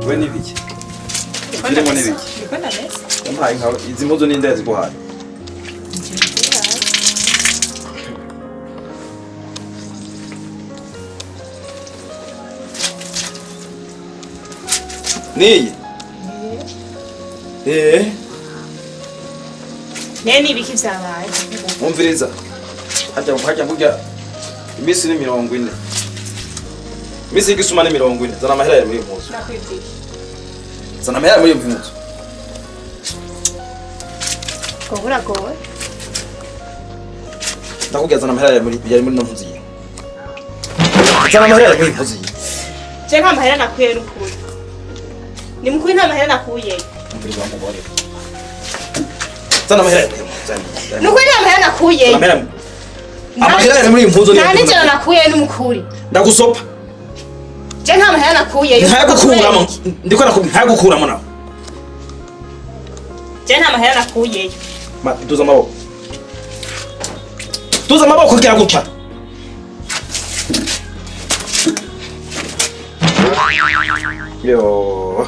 We n'ibiki? Zirimo n'ibiki? Ndiko ndamesa. Yampaye nkawe izi mpuzu ninde yaziguhaye? Niyi? Eh, Ne n'ibiki vyabaye? Umviriza. Hajya hajya burya iminsi ni 40. Iminsi y'igisuma ni 40. Zana amahera yawe muri iyi mpuzu. Nakwibwiye. Zana amahera muri iyi mpuzu. Ko buragoye. Ndakubwira zana amahera yawe muri yari muri ino mpuzu yiwe. Zana amahera yawe muri iyi mpuzu yiwe. Je nta mahera nakuye n'ukuri. Ni mukuri nta mahera nakuye. Umviriza wa mugore. Zana amahera yawe muri iyi mpuzu. Zana. Nukuri nta mahera nakuye. Zana amahera. Amahera yari muri iyi mpuzu Nta n'ijana nakuye n'umukuri. Ndagusopa. Je nta mahera nakuye. Ntagukuramo. Ndiko nakubwira ntagukuramo nawe. Je nta mahera nakuye. Ma duza amaboko. Duza amaboko gira gutya. Yo.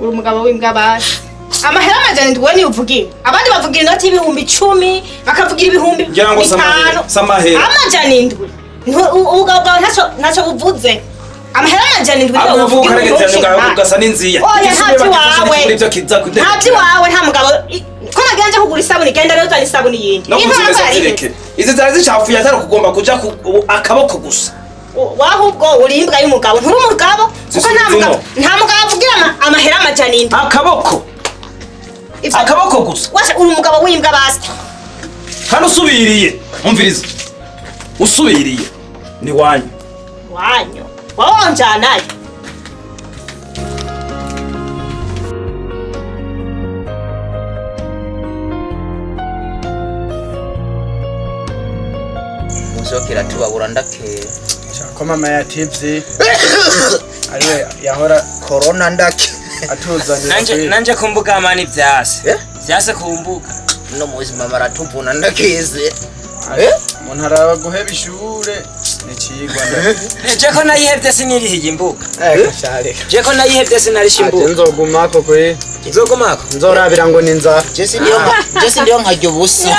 Uri umugabo w'imbwa basi. Amahera 700 ni uvugira. Abandi bavugira inoti 10,000, bakavugira ibihumbi Ngira ngo 5. samahera. 700. Ubugabo bwawe ntacyo buvuze. Amahera 700 niyo Ahubwo uvugira. ukaregeza ngaho ugasa n'inziya. Oya nta by'iwawe. Ibyo kiza kudeka. Nta by'iwawe nta mugabo. Ko nagira nje kugura isabuni genda rero uzane isabuni yindi. No Iyi ntabwo kuzimeza ari zireke. Izi zari zicafuye atari kugomba kuja ku akaboko gusa. Wahubwo uri imbwa y'umugabo nturi umugabo kuko nta mugabo nta mugabo avugira amahera 700. Akaboko. Akaboko gusa. Washa uri umugabo w'imbwa basi. Kandi usubiriye. Umviriza. Usubiriye. Ni wanyu. Wanyu. Wawonjanayo. Muzokera tubabura ndakera. Ko mama yativye ariwe yahora corona ndake atuzanira. Nanje kumbuga mani vyase. Vyase kumbuga. No muzi mama aratuvuna ndakize. Umuntu araba guheba ishure nicigwa. Je ko nayihevye sinirihiye imbuga. Je ko nayihevye sinarisha imbuga. Nzogumako kuri. Nzogumako. Nzorabira ngo ni nza. Je sindiyo nkarya ubusa.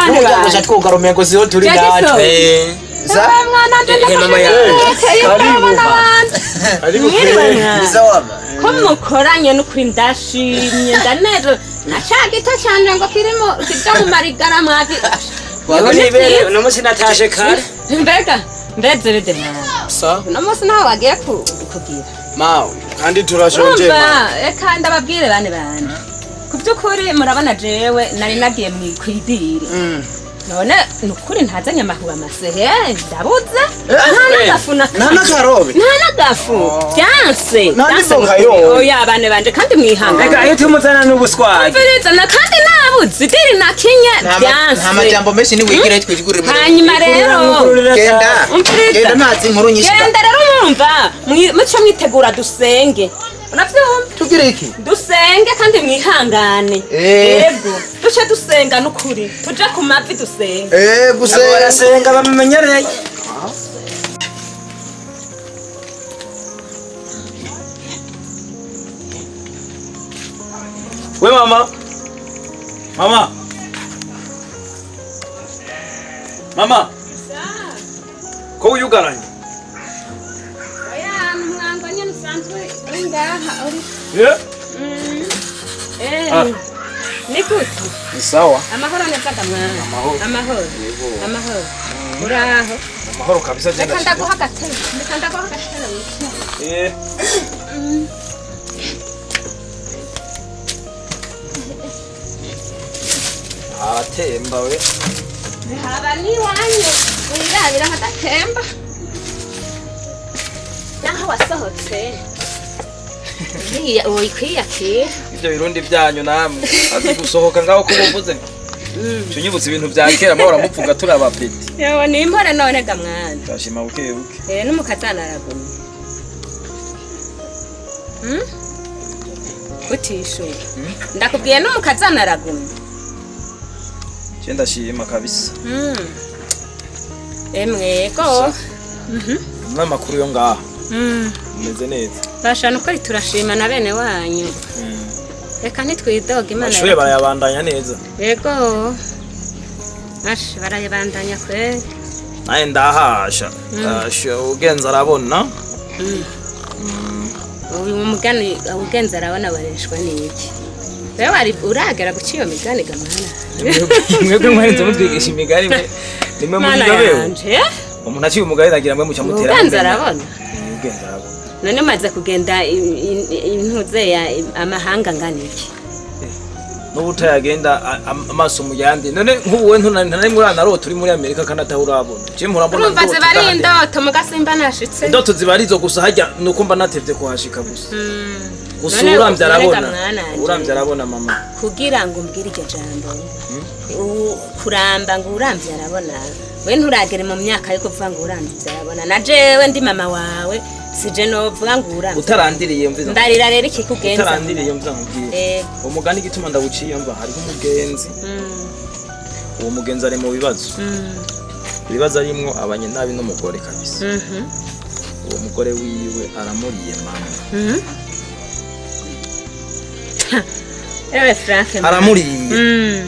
N'umuryango cha twugara umengo siho turi natwe. Za mama yawe. Karibu. Karibu. Niza wama. Ko mukoranye n'ukuri ndashimye ndanezerewe. Na ca gito canje ngo kirimo kija mu marigara mwavi. Uno musi natashe kare. Mbega mbezerede mwana. Sa. Uno musi naho wagiye kugira. Mawe kandi turashonje ma. Eka ndababwire bane bane. Ku by'ukuri murabona jewe nari nagiye kwidiri. None nukuri ntazanye amahuba masehe ndabuze. Nta nagafu na nta nakarobe. Nta nagafu. Byanse. Oya bane banje kandi mwihangane. Eka iyo tumuzana n'ubuswaje. Umviriza na kandi nabuze idiri nakinye byanse. Nta majambo menshi ni wigire twijigurira. Hanyuma rero genda. Genda ntazi inkuru nyinshi. Genda rero mwumva muco mwitegura dusenge. Uravyumva? Tugire iki? Dusenge kandi mwihangane. Yego. Duce dusenga nukuri. Tuja ku mavi dusenge. Gusenga. Barasenga bamenyereye. We mama. Mama. Mama. Ko uyugaranye? Oya, umwango nyene usanzwe uri ngaha uri. Ni gute? Ni sawa. Amahoro neza mwana. Amahoro. Amahoro. Amahoro. Uraho. Amahoro kabisa je. Reka ndaguha agatebe. Reka ndaguha agatebe. Atemba we. Haba ni wanyu. Wirabira hadatemba. Naho wasohotse. Niya oyikwiyakira. Ibyo birundi byanyu namwe. Azi gusohoka ngaho ko muvuze. Tunyibutse ibintu bya kera mahora mupfuga turi abapeti. Yewe ni impore none ga mwana. Ndashima buke buke. N'umukazana aragumye. Utishuye. Ndakubwiye n'umukazana aragumye. Je ndashima kabisa. Emwe ko. N'amakuru yo ngaha. Meze neza. Bashana uko turashima na bene wanyu. Reka ntitwidoga Imana. Ashure barayabandanya neza. Yego. Ash barayabandanya kwe. Naye ndahasha. Asha ugenza arabona. Uyu mugani ugenza arabona bareshwa n'iki? Wewe wari uragera guca iyo migani ga mwana. Mwebwe mwarenze mutwigisha imigani mwe. Nimwe muri yobewe. Umuntu aciye umugani nagira mwe muca mutera. Ugenza arabona. Ugenza arabona. None maze kugenda intuze ya amahanga ngana iki? N'ubu utayagenda amaso mu yandi. None nk'ubu ntari muri anarota uri muri Amerika kandi atahurabona. Je mpora mbona. Urumva ziba ari indoto mugasimba nashitse. Indoto ziba ari izo gusa hajya nuko mba natevye kuhashika gusa. Gusa uramvye arabona. Uramvye arabona mama. Kugira ngo umbwire iryo jambo. Kuramba ngo uramvye arabona. We nturagere mu myaka yo kuvuga ngo uramvye arabona. Na jewe ndi mama wawe sije novuga ngo uramvye. Utarandiriye mviza. Ndarira rero ikikugenza. Utarandiriye mviza nkubwire. Umugani gituma ndawuciye mba hariho umugenzi. Uwo mugenzi ari mu bibazo. Ibibazo arimwo abanye nabi n'umugore kabisa. Uwo mugore wiwe aramuriye mama. Ewe Frank. Aramuriye.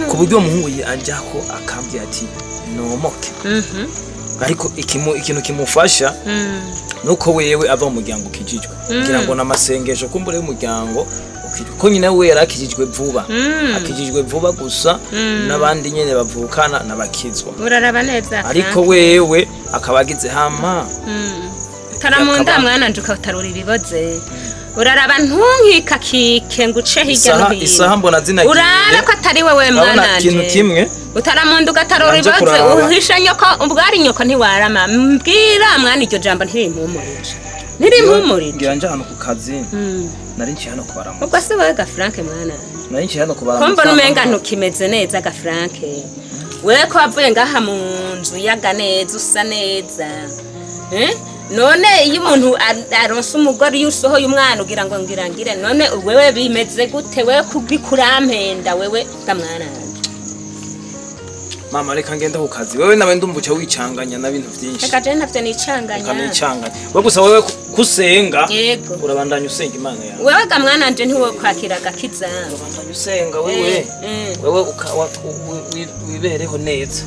Ku buryo umuhungu ajako akambye ati nomoke. Ariko ikintu kimufasha nuko wewe ava mu muryango ukijijwe. Kugira ngo namasengesho kumbure y'umuryango ukijijwe. Ko nyina we yarakijijwe vuba. Akijijwe vuba gusa n'abandi nyene bavukana nabakizwa. Uraraba neza. Ariko wewe akabagize hama. Taramunda mwana nje ukatarura ibiboze. Uraraba ntunkikakike nguce hirya no hino. Isaha mbona zinagiye. Urara ko atari wewe mwana nje. Ikintu kimwe. Utaramundu gatarura ibiboze uhisha nyoko ubwari nyoko ntiwarama. Mbwira mwana iryo jambo ntirimpumurije. Ntirimpumurije. Ngira nje hano ku kazi. Nari nci hano kubaramutsa. Ubwo se wewe ga Frank mwana. Nari nci hano kubaramutsa. Ko mbona umenga ntukimeze neza ga Frank. Wewe ko wavuye ngaha mu nzu yaga neza usa neza. None iyo umuntu aronse umugore iyo usohoye umwana ugira ngo ngirangire none wewe bimeze gute wewe kubikurampenda wewe ga mwana. Mama reka ngenda ku kazi wewe nawe ndumva uca wicanganya na bintu byinshi. Reka je ntavyo nicanganya. Ukamicanganya. Wewe gusa wewe kusenga. Yego. Urabandanya usenga Imana yawe. Wewe ga mwana nje ntiwo kwakira gakiza. Urabandanya usenga wewe. Wewe wibereho neza.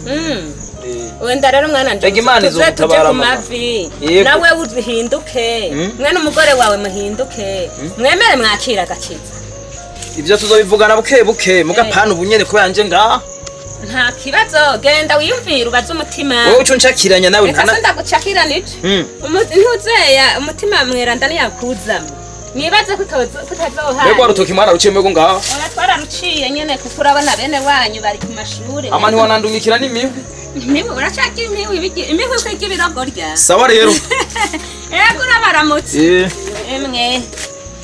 Wenda rero mwana nje Imana izogutabara mama. Nawe uhinduke. Mwana umugore wawe muhinduke. Mwemere mwakira gakiza. Ibyo tuzobivugana buke buke mugapana ubunyene kubera nje ngaha. Nta kibazo genda wiyumvira ubaze umutima. Wowe uco ncakiranya nawe ntana. Reka ndagucakirana ico. Ntuzeya umutima mweranda niyakuzamo. Nibaze kutazoha. Yego rutoki mara ruciye mwego ngaha. Oya twararuciye nyene kuko urabona bene wanyu bari ku mashure. Ama ntiwanandungikira n'imihwi. Imihwi uracaka imihwi imihwi kwiga ibirogorya. Sawa rero. Yego urabaramutse. Emwe.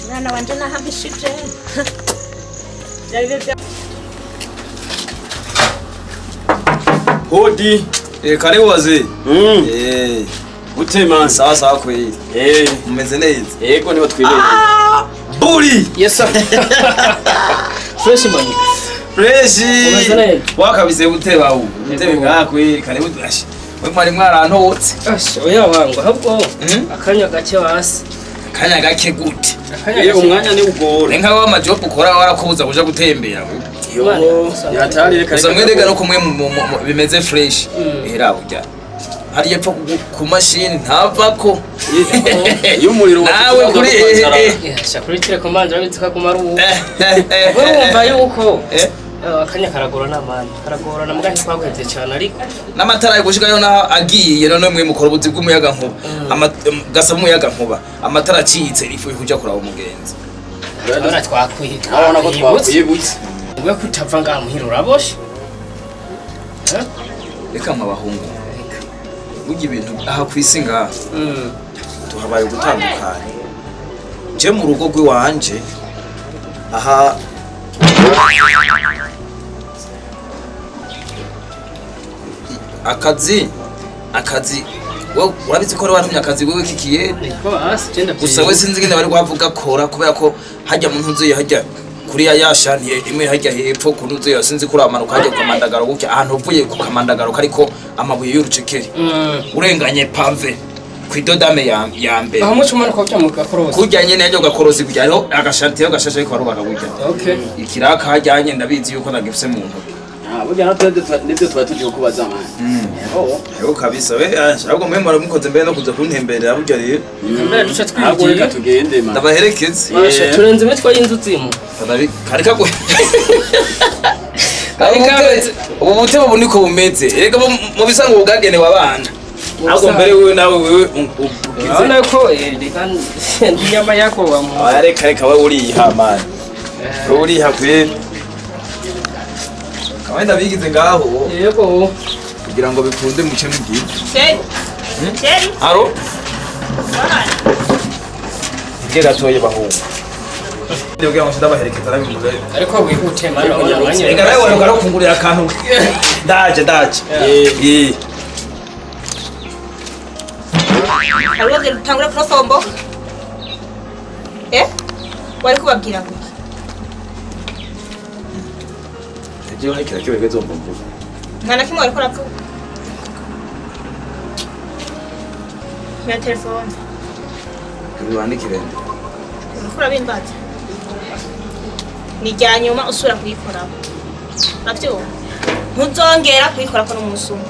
Mwana wanje nahamishije. Hodi. Karibu wazee. Gute man. Sawa sawa kweli. Mumeze neza. Yego niho twibereye. Buri. Yes sir. Fresh man. Fresh. Umeze neza. Wakabize gute bawu. Gute ngaha kweli karibu ashi. We mwari mwarantotse. Ashi oya wangu ahubwo akanya gake wasi. Akanya gake gute? Umwanya ni ugora. Nka wa majob ukora warakubuza kuja gutembera. Yatari reka. Gusa mwendega no kumwe bimeze fresh. Era ujya. Hari yepfo ku mashini ntavako. Iyo umuriro nawe kuri kuri telecommande urabitse kaguma ari uwo. Urumva yuko akanya karagorana mani. Karagorana muga ntitwaguhevye cyane ariko n'amatara gushikayo naho agiye none mwe mukora ubuzi bw'umuyaga nkuba. Gasaba umuyaga nkuba. Amatara acitse ifu kuja kuraba umugenzi. Urabona twakwibutse. Urabona ko twakwibutse. Wewe kutava ngaha muhira uraboshe. Reka nk'abahungu. Burya ibintu aha kwisi ngaha. Tuhabaye gutandukana. Je mu rugo rw'iwanje aha akazi wewe urabizi ko wantumye akazi wewe kikiye gusa we sinzi ngene bari guhavuga kora kubera ko hajya mu ntuze hajya kuriya yashantiye imwe hajya hepfo ku ntuze sinzi kuramanuka hajya ku kamandagaro gutya ahantu uvuye ku kamandagaro kariko Amabuye y'urucekeri, urenganye pavé kwidodame ya mbere. Aho muco umanuka uja mu gakorosi. Kurya nyene yaryo gakorosi kurya hariho agashantiye gashashe ariko barubaka burya. Okay. Ikiraka hajyanye ndabizi yuko nagifise mu ntoki. Ah, burya natwe nibyo tuba tugiye kubaza man. Oh. Yego kabisa we, ahubwo mwe muramukoze mbere no kuza kuntemberera burya rero. Mbere duce Ahubwo reka twigiye. tugende man. Ndabaherekeze. Basha turenze imitwe y'inzuzimu. Kareka ko ubu butebo ubu niko bumeze erega mu bisanzwe bwagenewe abana, ahubwo mbere wewe nawe wewe ugize. Urabona ko reka ndi inyama yako wa mu. Oya, reka reka, wewe uriha man, wewe uriha kweri kamwe bigize ngaho. Yego. Kugira ngo bikunde muce mugiye. Chéri. Chéri. Aro nge gatoye bahungu kugira ngo ndabaherekeza nabimuze. Ariko wihute man, urabona umwanya. Reka nawe waruka kungurira akantu, ndaje ndaje. Eh. Harugeze rutangura kurosombo. Eh? Wari kubabwira ngo iki? Jewe hakira kibe gezomba mvuga. Nta na kimwe wariko uravuga. Ya telefone. Wandikire nde? Uriko urabimbaza. Ni irya nyuma usubira kuyikorako. Uravyumva? Ntuzongera kuyikorako n'umunsi umwe.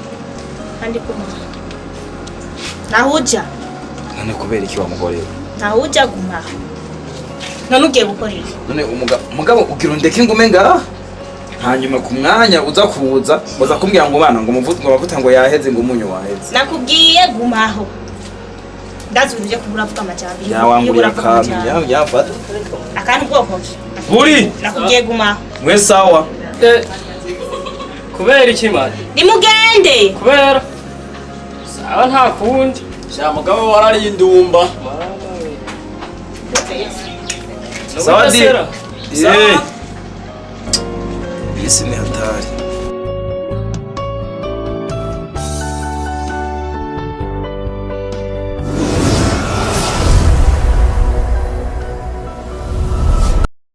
Kandi guma. Naho uja. None kubera iki wa mugore we? Naho uja guma. None ugiye gukora iki? None umugabo ugira undeke ngume ngaha hanyuma ku mwanya uza kuza uza kumbwira ngo bana ngo ngo amavuta ngo yaheze, ngo umunyu waheze. Nakubwiye gumaho. Ndazi ibintu vyo kubura avuga amajambo. Yawangurira akantu yamfata. Akantu bwoko ki? Buri Nakubwiye gumaho. mwe sawa. Kubera iki man? Nimugende. Kubera sawa nta kundi. Sha mugabo warari indumba. Sawa di. Sera. Eh. Isi ni hatari.